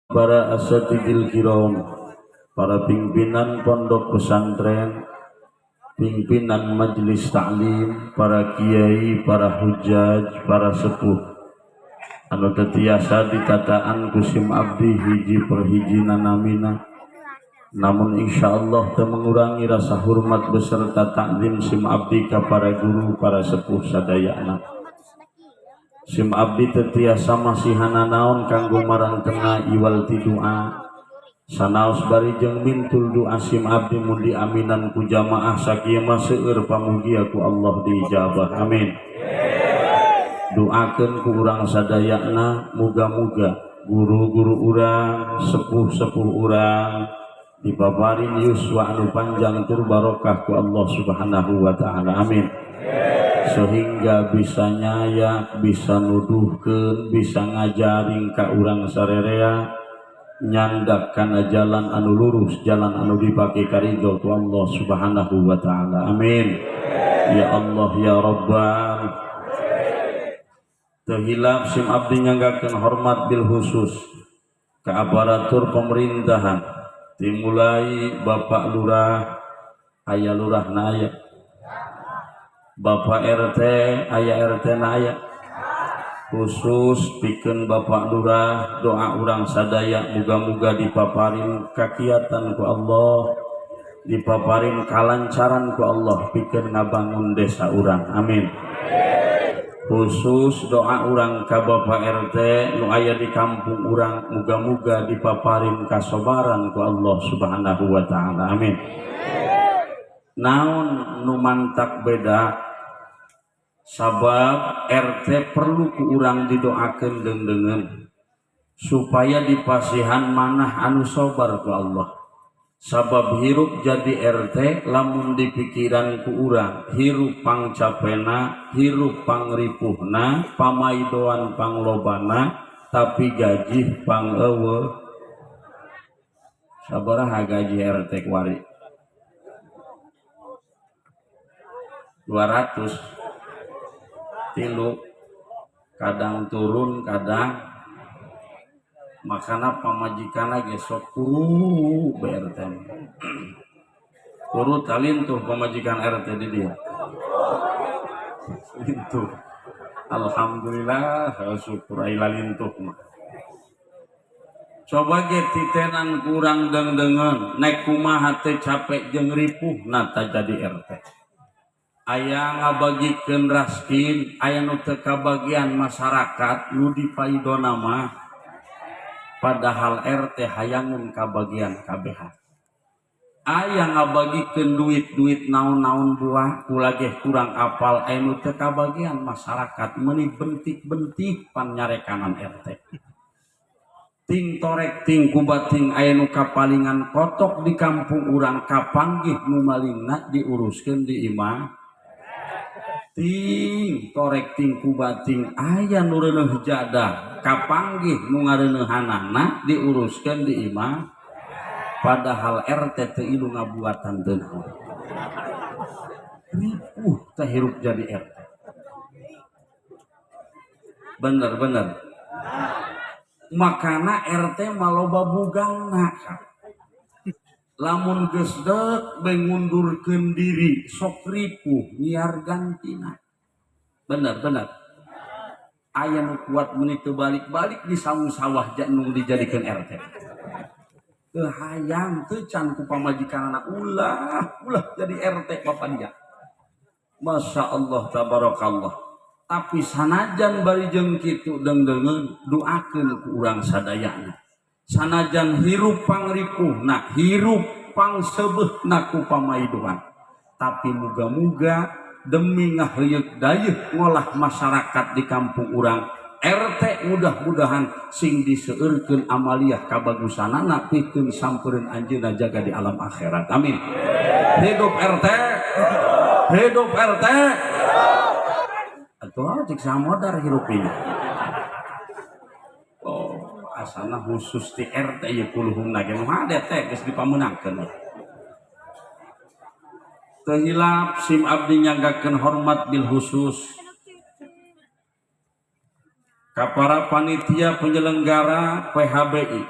Para asatidil kiram, para pimpinan pondok pesantren, pimpinan majelis taklim, para kiai, para hujaj, para sepuh anu teu tiasa ditataan ku sim abdi hiji per hiji nanamina, namun insyaallah teu mengurangi rasa hormat beserta takzim sim abdi ka para guru, para sepuh sadayana. Sim abdi teu tiasa masihana naon kanggo marangtengah iwal ti doa sanaos bari jeung mintul doa sim abdi mun diaminan ku jamaah sakieu mah seueur pamugia ku Allah diijabah, amin. Doakeun ku urang sadayana muga-muga guru-guru urang, sepuh-sepuh urang dipaparin yuswa anu panjang tur barokah ku Allah Subhanahu wa taala, amin. Sehingga bisa nyayak, bisa nuduhkeun, bisa ngajaring ka urang sarerea nyandak kana jalan anu lurus, jalan anu dipake karidho ku Allah Subhanahu wa taala, amin. Ya Allah ya Rabban. Teu hilap sim abdi nyanggakeun hormat bil khusus ka aparatur pemerintahan, dimulai Bapak Lurah, aya lurah na aya, Bapak RT aya RT na aya, khusus pikeun Bapak Lurah doa urang sadaya muga-muga dipaparin kakiatan ku Allah, dipaparin kalancaran ku Allah pikeun ngabangun desa urang, amin. Khusus doa urang ka Bapak RT nu aya di kampung urang muga-muga dipaparin kasobaran ku Allah Subhanahu wa taala, amin. Naon nu mantak beda? Sabab RT perlu ku urang didoakeun deung-deungeun supaya dipasihan manah anu sobar ku Allah. Sabab hirup jadi RT lamun dipikiran ku urang hirup pangcapena, hirup pangripuhna, pamaidoan panglobana, tapi gaji pang eueuh. Sabaraha gaji RT kuari? 200 tilu, kadang turun kadang makana pamajikana ge sok kuru BRT kuru talintuh pamajikan RT di dia lintuh. Alhamdulillah syukur ai lalintuh mah. Coba ge titenan kurang deung-deungeun nek kumaha teh capek jeung ripuh na jadi RT. Aya ngabagikeun raskin, aya nu teu kabagian masyarakat nu dipaidona mah, padahal RT hayangeun kabagian KBH. Aya ngabagikeun duit-duit naon-naon buah kula ge kurang apal aya nu teu kabagian masyarakat meuni bentik-bentik pan nyarekanan RT. Ting torek ting kubating aya nu kapalingan kotok di kampung urang kapanggih nu malingna diuruskeun di imah. Ting torek ting kubating aya nu reuneuh jadah kapanggih nu ngareuneuhanana diuruskeun di imah, padahal RT teu ilu ngabuatan teu naon. Ripuh teh hirup jadi RT. Bener-bener. Makana RT mah loba bugangna. Lamun geus deuk bae ngundurkeun diri sok ripuh nyiar gantina. Bener-bener. Aya nu kuat meuni teu balik-balik di saung sawah nu dijadikeun RT. Teu hayang teu can ku pamajikanana ulah ulah jadi RT bapak dia. Masya Allah tabarakallah. Tapi sanajan bari jeung kitu deung-deungeun doakeun ku urang sadayana. Sanajan hirup pangripuhna, hirup pangsebeuhna ku pamaiduan. Tapi muga-muga demi ngaheuyeuk dayeuh ngolah masyarakat di kampung urang, RT mudah-mudahan sing diseueurkeun amaliah kabagusanana pikeun sampereun anjeunna jaga di alam akhirat, amin. Hidup RT, hidup RT. Atuh cik samodar hirup ini. Oh, asana khusus di RT ieu kuluhumna ge nu hade teh geus dipamenangkeun. Teu hilap sim abdi nyanggakeun hormat bil khusus ka para panitia penyelenggara PHBI.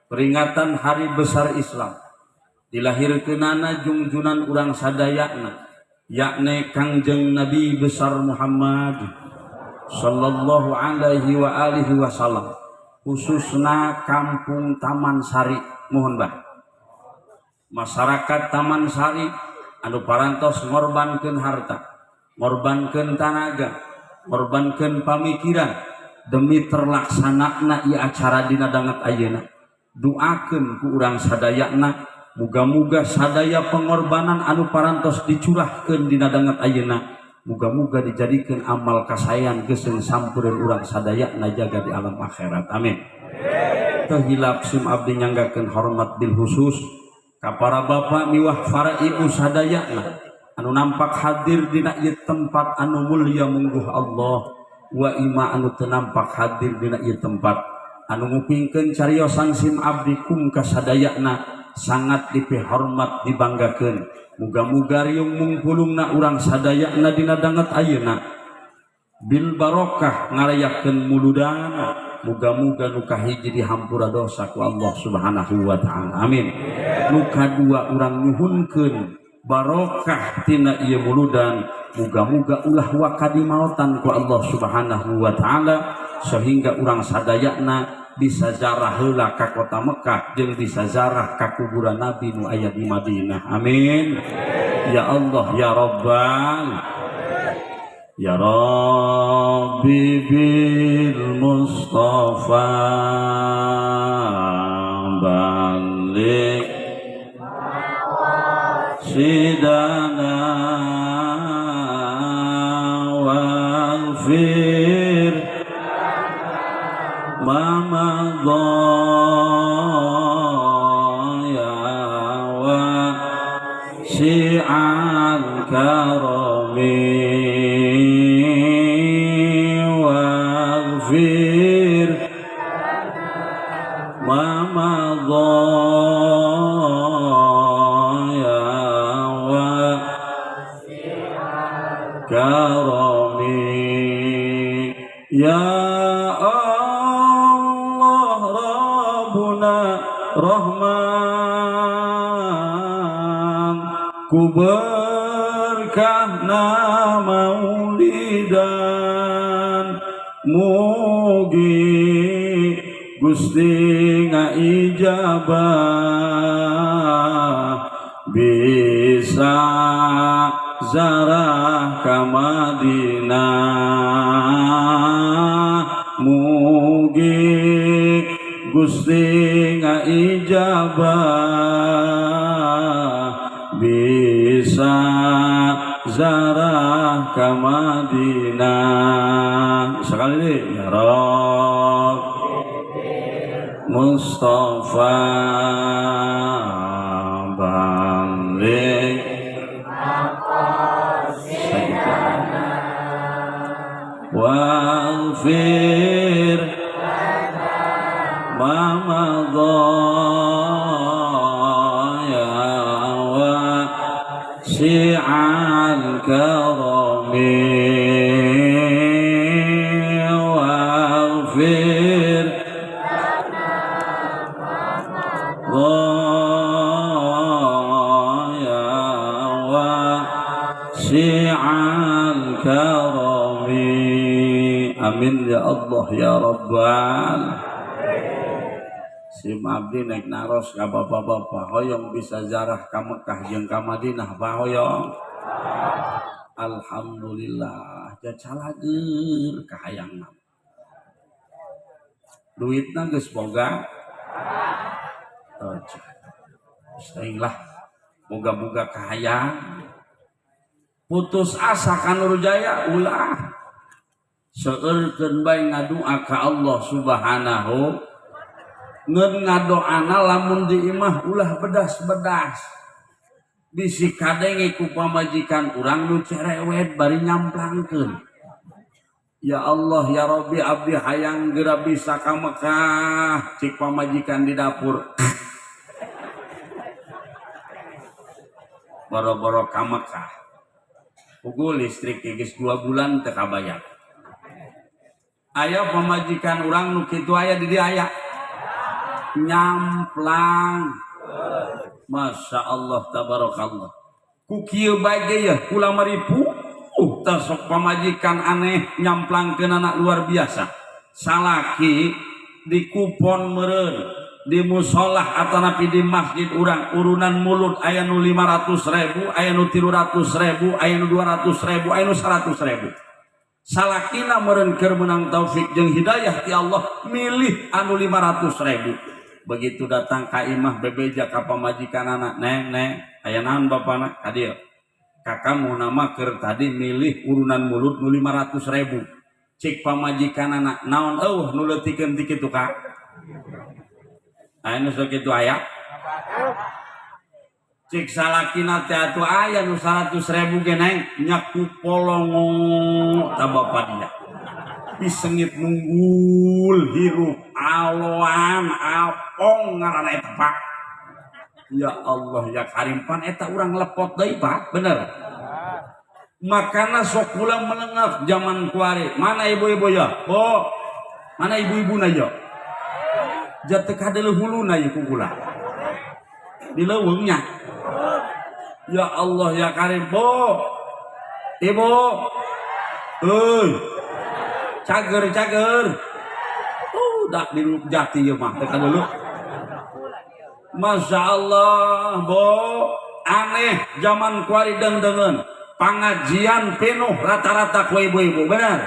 Peringatan Hari Besar Islam dilahirkeunana jungjunan urang sadayana yakni Kangjeng Nabi besar Muhammad sallallahu alaihi wa alihi wasallam, khususna kampung Taman Sari. Mohon bah masyarakat Taman Sari anu parantos ngorbankeun harta, ngorbankeun tanaga, ngorbankeun pamikiran demi terlaksanana ieu acara dina danget ayeuna. Doakeun ku urang sadayana muga-muga sadaya pengorbanan anu parantos dicurahkeun dina danget ayeuna muga-muga dijadikeun amal kasayan geuseuh sampureun urang sadayana jaga di alam akhirat. Amin. Teu hilap sim abdi nyanggakeun hormat bil khusus ka para bapak miwah para ibu sadayana anu nampak hadir dina ieu tempat anu mulia mungguh Allah, wa ima anu teu nampak hadir dina ieu tempat anu ngupingkeun cariosan sim abdi kum ka sadayana sangat dipihormat dibanggakeun. Muga-muga riung mungpulungna urang sadayana dina danget ayeuna bil barokah ngarayakeun muludan, muga-muga nu kahiji dihampura dosa ku Allah Subhanahu wa taala. Amin. Nu kadua urang nyuhunkeun barokah tina ieu muludan, muga-muga ulah waka dimaotan ku Allah Subhanahu wa taala sehingga urang sadayana bisa zarah heula ka kota Mekah jeung bisa zarah ka kuburan Nabi nu aya di Madinah. Amin. Ya Allah ya Rabbal ya Rabbi bil Mustafa baligh sidana waghfir ma madha ya wasi'al karami waghfir ma madha ya wasi'al karami ya Allah Rabbuna Rahman ku berkahna maulidan mugi Gusti ngaijabah bisa zarah ka Madinah mugi Gusti ngaijabah bisa zarah ka Madinah. Sekali deh ya Rabb Mustafa baligh waghfir ma madha ya wasi'al karami waghfir ya wasi'al karami. Amin ya Allah ya Rabbal. Sim abdi naik naros ka bapak-bapak hoyong bisa zarah ka Mekah jeung ka Madinah bah hoyong. Alhamdulillah jacalageur kahayangna. Duitna geus boga. Teuing lah moga-moga kahayang. Putus asa ka Nurjaya ulah. Seueurkeun bae ngadua ka Allah Subhanahu ngeun ngadoana lamun di imah ulah bedas-bedas bisi kadenge ku pamajikan urang nu cerewet bari nyamplangkeun. Ya Allah ya Rabbi abdi hayang geura bisa ka Mekah cik pamajikan di dapur boro-boro ka Mekah pugu listrik geus 2 bulan teu kabayar. Aya pamajikan urang nu kitu aya di dieu aya. Nyamplang. Masya Allah tabarakallah. Ku kieu bae ge ya kula maripu tasok pamajikan aneh nyamplangkeun anak luar biasa. Salaki di kupon meureun di musolah atanapi di masjid urang urunan mulut aya nu 500.000, aya nu 300.000, aya nu 200.000, aya nu 100.000. Salakina meureun keur meunang taufik jeung hidayah ti Allah milih anu 500.000. Begitu datang ka imah bebeja ka pamajikanana, "Neng, neng, aya naon bapana?" Ka dieu. "Kakak nama keur tadi milih urunan mulut nu 500.000." Cik pamajikanana, "Naon eueuh nu leutikeun ti kitu ka?" Aya nu sakitu aya? Cik salakina teh atuh aya nu 100.000 ge neng, nya ku polongo ta bapa dia. Disengit nunggul hirup aloan apong ngaranna eta Pak. Ya Allah ya Karim, pan eta urang lepot deui Pak, bener. Makana sok kula melengak zaman kuari. Mana ibu-ibu ya? Oh, mana ibu-ibuna ya? Jateu kadeuleuh huluna ieu ku kula. Di leuweungnya. Ya Allah ya Karim, Bu. Ibu. Euy. Cager cager. Dak di jati ieu mah teu kadeuleuh. Masya Allah, Bu. Aneh zaman kuari deung-deungeun. Pangajian penuh rata-rata ku ibu-ibu, benar?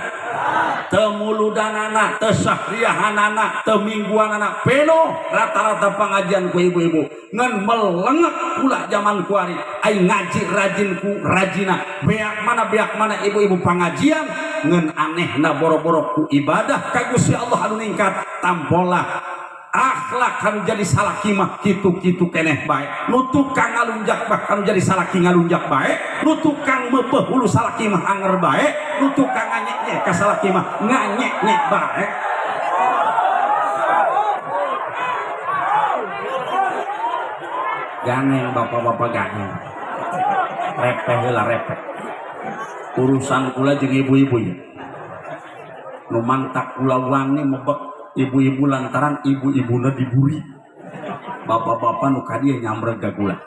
Teu muludanana, teu sahriahanana, teu mingguanana, penuh rata-rata pengajian ku ibu-ibu. Ngan melengek pula zaman kuari. Ai ngaji rajin ku rajina. Beak mana ibu-ibu pengajian, ngan anehna boro-boro ku ibadah ka Gusti Allah anu ningkat, tampolah akhlak kanu jadi salaki mah kitu-kitu keneh bae. Nu tukang ngalunjak mah kanu jadi salaki ngalunjak bae, nu tukang meupeuh hulu salaki mah anger bae, nu tukang nganyek-nyek ka salaki mah nganyek-nyek bae. Ganeng bapak-bapak ganeng. Repeh heula repeh. Urusan kula jeung ibu-ibu ya. Nu mantak kula wani mebek ibu-ibu lantaran ibu-ibuna diburi. Bapak-bapak nu ka dieu nyamreg ka kula.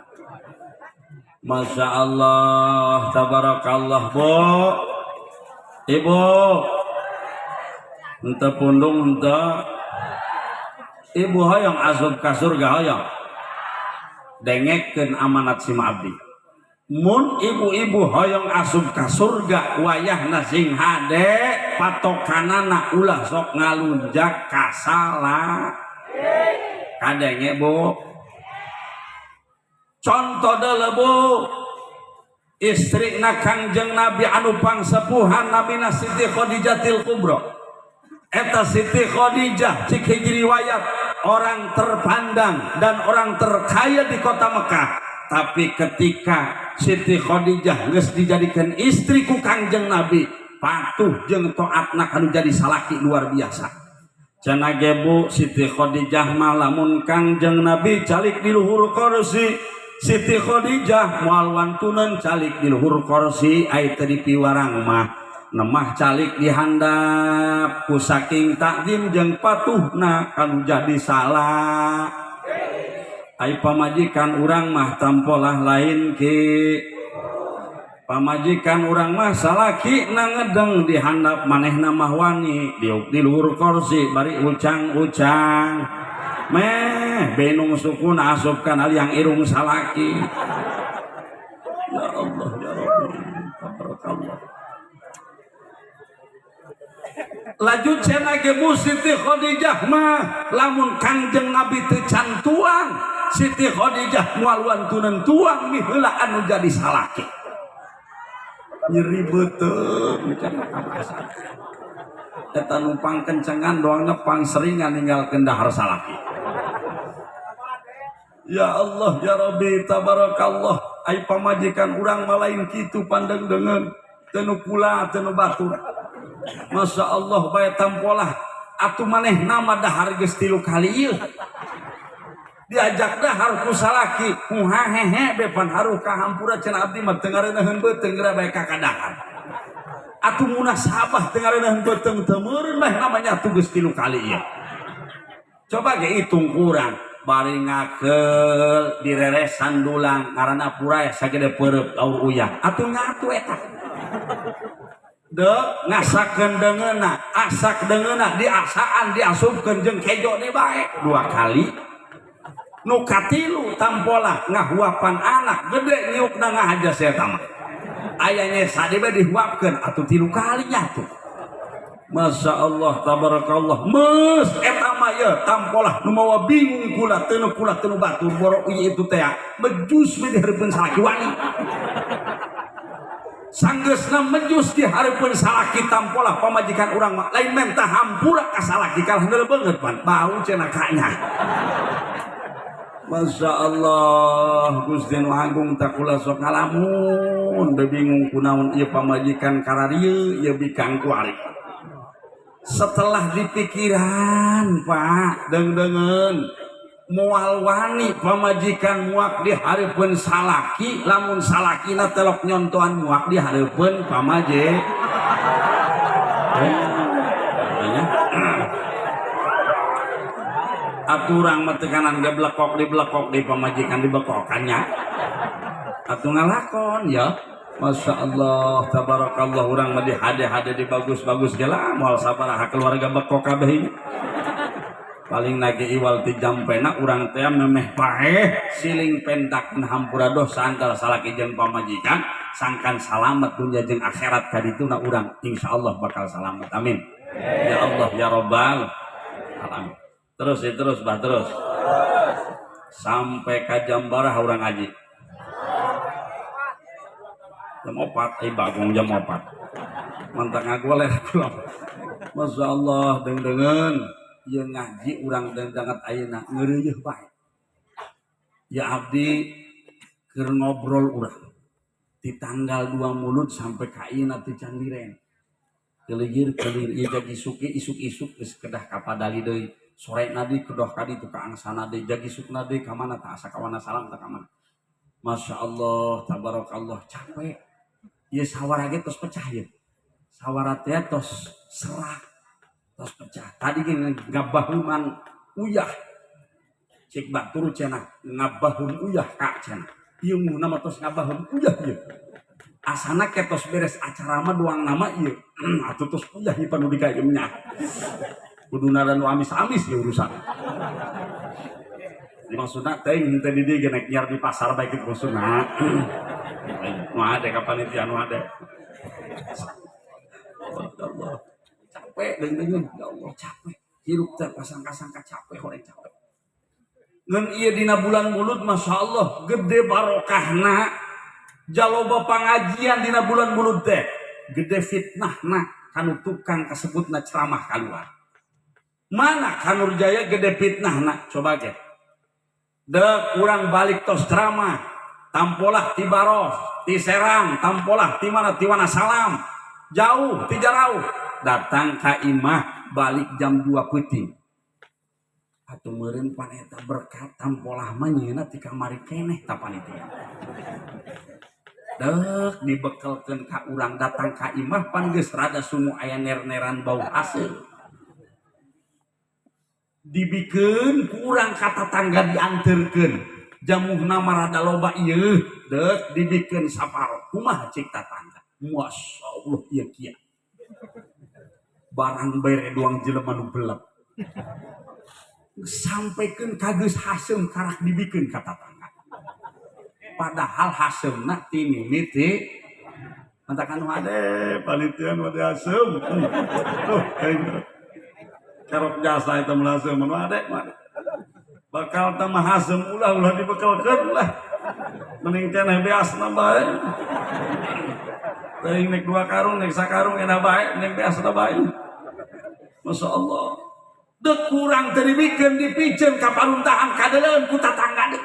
Masya Allah, tabarakallah, Bu. Ibu. Henteu pundung henteu. Ibu hoyong asup ka surga hoyong. Dengekeun amanat si abdi. Mun ibu-ibu hoyong asup ka surga wayahna sing hade patokanana ulah sok ngalunjak kasala. Kadenge Bu. Contoh deuleu Bu. Istrina Kangjeng Nabi anu pangsepuhan namina Siti Khadijatil Kubra. Eta Siti Khadijah cik hiji riwayat orang terpandang dan orang terkaya di kota Mekah. Tapi ketika Siti Khadijah geus dijadikan istri ku Kangjeng Nabi, patuh jeung taatna kanu jadi salaki luar biasa. Cenah ge Bu, Siti Khadijah mah lamun Kangjeng Nabi calik di luhur kursi, Siti Khadijah moal wantunan calik di luhur kursi ai teu dipiwarang mah nemah calik di handap ku saking takdim jeung patuhna kanu jadi salah. Ai pamajikan urang mah tampolah lain ki. Pamajikan urang mah salaki na ngedeng di handap manehna mah wani diuk di luhur kursi bari ucang-ucang. Meh benung sukuna asupkan aliang irung salaki. Ya Allah ya Rabbi tabarakallah. Lanjut cenah ge Bu Siti Khadijah mah lamun Kangjeng Nabi teu can tuang, Siti Khadijah moal wantunan tuang miheula anu jadi salaki. Nyeri beuteung cenah kabasa. Eta numpang kencengan doangna pangseringan ninggalkeun dahar salaki. Ya Allah ya Rabbi tabarakallah. Ai pamajikan urang mah lain kitu pandeung-deungeun, teu nu kula teu nu batur. Masya Allah bae tampolah atuh manehna mah dahar geus 3 kali ieu. Diajak dahar ku salaki, hehe bepan haruh ka hampura cenah abdi mah teu ngareuneuheun beuteung geura bae ka kadahar. Atuh munasabah teu ngareuneuheun beuteung teu meureun mah namanya atuh geus 3 kali ieu. Coba ge hitung kurang bari ngakeul direresan dulang ngaranna puraya sagede peureub aur uyah atuh nyatu eta. Dek ngasakeun deungeunna, asak deungeunna diasaan diasupkeun jeung kejo deui bae dua kali. Nu katilu tampolah ngahuapan anak gede nyiukna ngahaja eta mah. Aya nyesa deui bae dihuapkeun atuh tilu kali nyatu. Masya Allah tabarakallah mes eta mah ye tampolah nu mawa bingung kula teu kula teu batur boro ieu itu teh mejus we di hareupeun salaki wani. Sanggeusna mejus di hareupeun salaki tampolah pamajikan urang mah lain menta hampura ka salaki kalah neuleuh beungeut pan bau cenah kanya. Masya Allah Gusti nu Agung tak kula sok ngalamun teu bingung kunaon ieu pamajikan kararieu ieu bikang kuari. Setelah dipikiran Pak deung-deungeun moal wani pamajikan muak di hareupeun salaki lamun salakina telok nyontohan muak di hareupeun pamajikan. Aturang mah teu kanan ge blekok diblekok di pamajikan dibekokannya. Atuh ngalakon ya. Masya Allah tabarakallah urang mah di hade-hade di bagus-bagus ge lah moal sabaraha keluarga bekok kabeh ini. Paling nage iwal ti jampena urang teh memeh paeh siling pendakeun hampura dosa antara salaki jeung pamajikan sangkan salamet dunya jeung akhirat kadituna urang insyaallah bakal salamet amin. Ya Allah ya Rabbal alamin. Terus ya terus bah terus. Sampai ka jam barah urang ngaji. Jam 4, bagong jam 4. Mantak ngagoler kula. Masya Allah deung-deungeun ieu ngaji urang deung-deungan ayeuna ngeureuyeuh bae. Ya abdi keur ngobrol urang di tanggal 2 Mulud sampai ka ayeuna teu can liren. Keligir kelir ieu jadi suki isuk-isuk geus kedah ka Padali deui. Sore nadi kedah ka ditu ka Angsana deui jadi sukna deui ka mana tah asa ka Wanasalam tah ka mana. Masya Allah tabarakallah capek. Ieu sawara ge tos pecah ieu. Sawara teh tos serak tos pecah. Tadi ge ngabahuman uyah. Cek batur cenah ngabahum uyah ka cenah. Ieu nguhna mah tos ngabahum uyah ieu. Asana ke tos beres acara mah doang nama ieu. Atuh tos uyah ieu panu dika ieu nya. Kuduna nu amis-amis ieu urusan. Jadi maksudna teh henteu di dieu ge naik nyiar di pasar bae kitu maksudna. Nu ade ka panitia nu ade. Ya Allah, capek deung-deungeun ya Allah capek. Hirup teh pasangka-sangka capek horeng capek. Ngan ieu dina bulan Mulud Masya Allah gede barokahna. Jaloba pangajian dina bulan Mulud teh gede fitnahna kanu tukang kasebutna ceramah kaluar. Mana Kanurjaya gede fitnahna coba ge. Dek urang balik tos ceramah tampolah ti Baros, ti Serang, tampolah ti mana ti Wanasalam. Jauh ti jarauh datang ka imah balik jam 2 peuting. Atuh meureun paneta berkat tampolah mah nyeuna ti kamari keneh ta panitia. Dek dibekelkeun ka urang datang ka imah pan geus rada sungu aya ner-neran bau haseul. Dibikeun ku urang ka tatangga dianterkeun. Jamuhna mah rada loba ieu, dek dibikeun saparo. Kumaha cik tatangga? Masya Allah ieu kieu. Barang bere doang jelema nu belep. Sampaikan ka geus haseum karak dibikeun ka tatangga. Padahal haseumna ti mimiti mantakan nu ade panitia nu ade haseum. Tuh aing kerok jasa eta mah haseum nu ade nu ade. Bakal teh mah haseum ulah ulah dibekelkeun ulah. Mending keneh beasna bae. Teuing nek 2 karung nek sakarung enak bae mending beasna bae. Masya Allah. Dek kurang teu dibikeun dipiceun ka paruntahan kadeuleun ku tatangga deuk.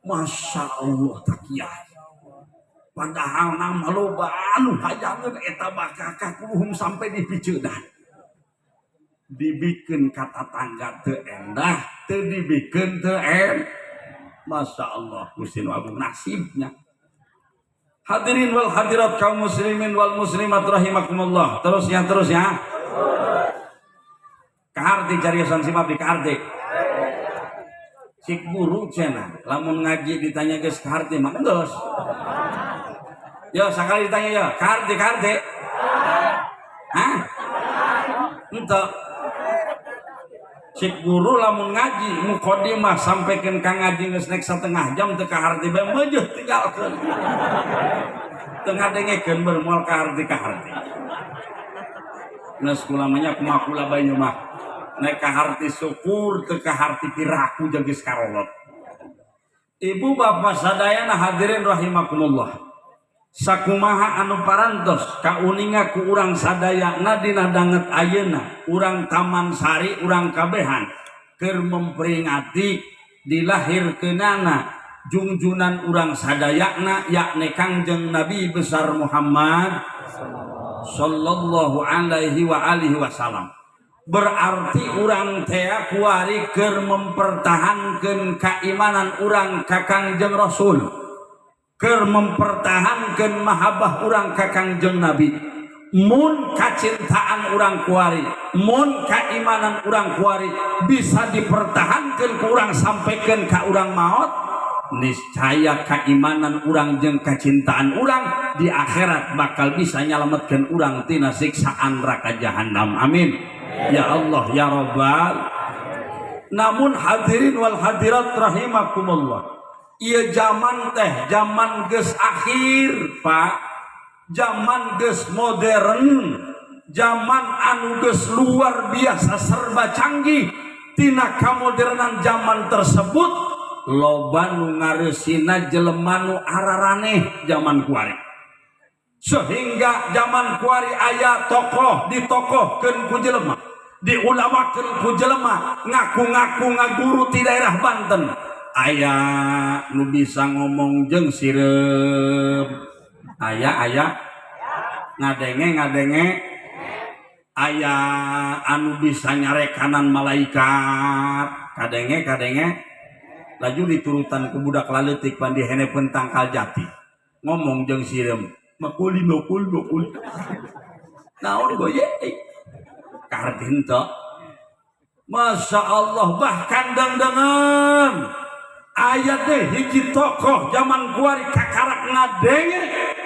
Masya Allah takiah. Padahal nama loba anu hayangeun eta bakakah kuluhum sampai dipiceunan. Dibikeun ka tatangga teu endah, teu dibikeun teu en. Masya Allah Gusti nu agung nasibnya. Hadirin wal hadirat kaum muslimin wal muslimat rahimakumullah. Terus ya, terus ya. Kaharti cariosan sim abdi, kaharti. Cik guru cenah, lamun ngaji ditanya geus kaharti mah geus. Yo sakali ditanya yo, kaharti kaharti. Hah? Henteu. Cik guru lamun ngaji muqaddimah sampaikan ka ngaji geus nek setengah jam teu kaharti bae meujeut tinggalkeun. Teu ngadengekeun moal kaharti kaharti. Geus kulamanya kumaha kula bae mah. Nek kaharti syukur, teu kaharti piraku jeung geus karolot. Ibu bapak sadayana hadirin rahimakumullah. Sakumaha anu parantos kauninga ku urang sadayana dina danget ayeuna urang Taman Sari urang kabehan keur memperingati dilahirkeunana jungjunan urang sadayana yakni Kangjeng Nabi besar Muhammad sallallahu alaihi wa alihi wasallam. Berarti urang teh kuari keur mempertahankeun keimanan urang ka Kangjeng Rasul, keur mempertahankeun mahabbah urang ka Kangjeng Nabi. Mun kacintaan urang kuari, mun keimanan urang kuari bisa dipertahankeun ku urang sampaikan ka urang maot, niscaya keimanan urang jeung kacintaan urang di akhirat bakal bisa nyalametkeun urang tina siksaan neraka jahanam. Amin ya Allah ya Rabbal. Namun hadirin wal hadirat rahimakumullah, ieu zaman teh zaman geus akhir Pak, zaman geus modern, zaman anu geus luar biasa serba canggih. Tina kamodernan zaman tersebut loba nu ngareusina jelema nu araraneh zaman kuari, sehingga zaman kuari aya tokoh ditokohkeun ku jelema, diulamakeun ku jelema, ngaku-ngaku ngaguru di daerah Banten. Aya nu bisa ngomong jeung sireum, aya aya ngadenge ngadenge, aya anu bisa nyarekanan malaikat, kadenge kadenge. Laju diturutan ku budak laletik pan dihenepeun tangkal jati, ngomong jeung sireum, makuli makul makul, naon goye kaharti henteu. Masya Allah, bahkan dengdengan aya deh hiji tokoh zaman kuari kakarak ngadenge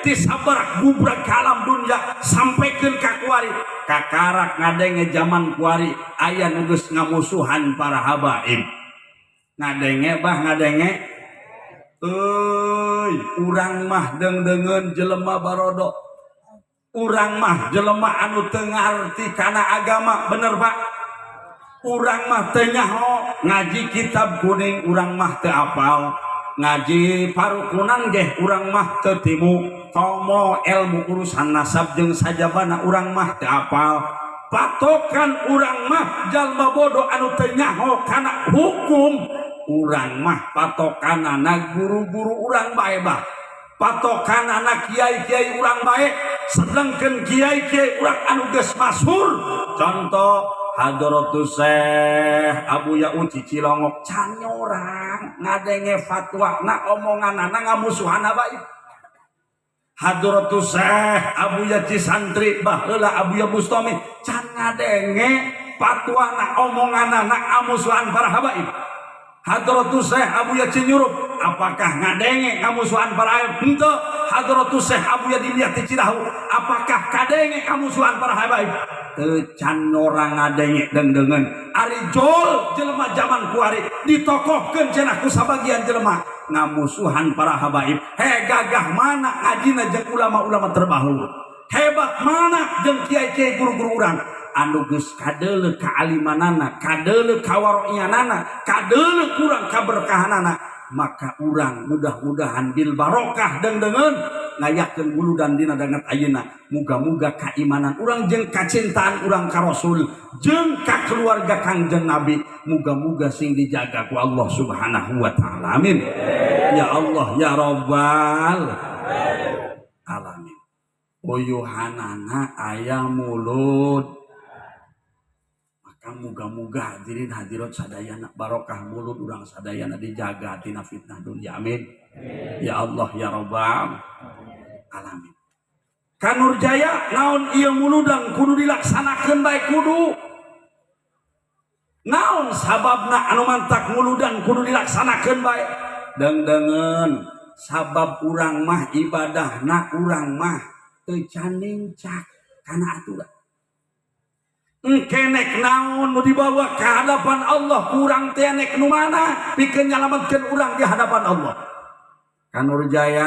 ti sabarak gubrak ka alam dunya sampaikan ka kuari, kakarak ngadenge zaman kuari aya nu geus ngamusuhan para habaib. Ngadenge bah ngadenge, euy urang mah dengdengeun jelema barodo, urang mah jelema anu teu ngarti kana agama, bener Pak? Urang mah teu nyaho ngaji kitab kuning, urang mah teu apal ngaji parukunan geh, urang mah teu timu tomo ilmu urusan nasab jeung sajabana, urang mah teu apal. Patokan urang mah jalma bodoh anu teu nyaho kana hukum, urang mah patokanana guru-guru urang bae bah, patokanana kiai-kiai urang bae. Sedangkan kiai-kiai urang anu geus masyhur, contoh Hadratus Syekh Abuya Uci Cilongok, can nyorang ngadenge fatwa na omonganana ngamusuhan bae. Hadratus Syekh Abuya Cisantri baheula Abuya Bustami can ngadenge fatwa na omonganana ngamusuhan para habaib. Hadratus Syekh Abuya Cinyurup apakah ngadenge ngamusuhan para habaib? Henteu. Hadratus Syekh Abuya Dimyati Cidahu apakah kadenge ngamusuhan para habaib? Teu can orang ngadenge dengdengeun. Ari jol jelema zaman kuari ditokohkeun cenah ku sabagian jelema ngamusuhan para habaib. He gagah mana ngajina jeung ulama-ulama terbahulu, hebat mana jeung kiai-kiai guru-guru urang anu geus kadeuleu kaalimanana, kadeuleu kawaroianana, kadeuleu kurang kaberkahanana. Maka urang mudah-mudahan bil barokah dengdengeun ngayakeun muludan dina danget ayeuna. Muga-muga keimanan urang jeung kacintaan urang ka Rasul jeung ka keluarga Kangjeng Nabi muga-muga sing dijaga ku Allah Subhanahu wa taala. Amin ya Allah ya Rabbal alamin. Uyuhanana aya mulud, maka muga-muga hadirin hadirat sadayana barokah mulud urang sadayana dijaga tina fitnah dunya. Amin ya Allah ya Rabbal alamin. Kanur Jaya naon ieu muludan kudu dilaksanakeun bae kudu. Naon sababna anu mantak muludan kudu dilaksanakeun bae? Dengdengen sabab urang mah ibadahna urang mah teu can nincak kana aturan. Engke nek naon nu dibawa ke hadapan Allah, kurang teh nek nu mana pikeun nyalametkeun urang di hadapan Allah. Kanur Jaya.